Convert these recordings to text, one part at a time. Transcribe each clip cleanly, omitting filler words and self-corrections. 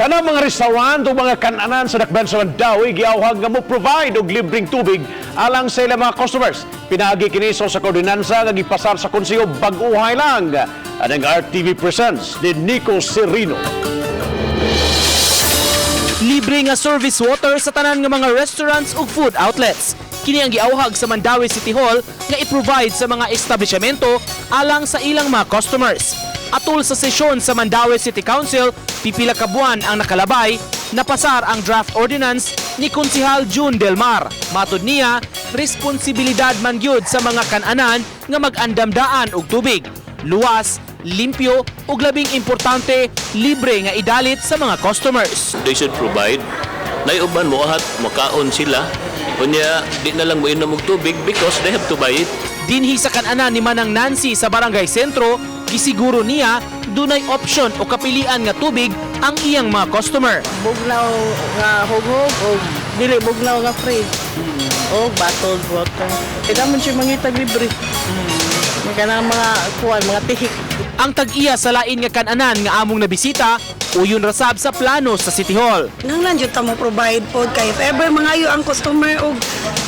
Tanang mga restaurant o mga kananan sa dakbayan sa Mandaue giawhag nga mo provide og libreng tubig alang sa ilang mga customers. Pinaagi kini sa ordinansa nga gipasar sa konseho bag-ohay lang. Anang RTV presents ni Nico Serino. Libre nga service water sa tanan nga mga restaurants ug food outlets. Kini ang giawhag sa Mandaue City Hall nga i-provide sa mga establishmento alang sa ilang mga customers. Atol sa sesyon sa Mandaue City Council, pipila ka buwan ang nakalabay, napasar ang draft ordinance ni Konsihal June Del Mar. Matod niya, responsibilidad man gyud sa mga kananan nga mag-andamdaan og tubig. Luwas, limpyo ug labing importante, libre nga idalit sa mga customers. They should provide. Nay uban mo ahat makaon sila. Unya di na lang mo inom og tubig because they have to buy it. Dinhi sa kananan ni Manang Nancy sa Barangay Sentro, gisiguro niya dunay option o kapilian nga tubig ang iyang mga customer. Bugnaw nga hughog o dili bugnaw nga free. O bottled water. Kaya man siya mangitag libre. May kanang mga kuan, mga tihik. Ang tag-iya sa lain nga kananan nga among nabisita, uyon rasab sa plano sa City Hall. Nang nandiyo ta mo provide pod kay if ever mangayo ang customer og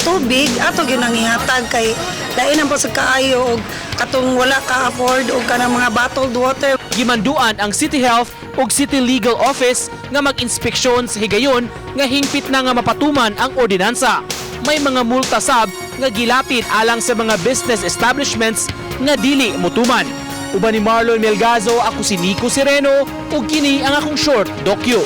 tubig, ato gyud nang ihatag kay lain ang sa kaayo og katong wala ka afford og kanang mga bottled water. Gimanduan ang City Health ug City Legal Office nga mag-inspeksyon sa higayon nga hingpit na nga mapatuman ang ordinansa. May mga multa sab nga gilapit alang sa mga business establishments nga dili mutuman. Uban ni Marlon Melgazo, ako si Nico Sereno ug kini ang akong short dokyu.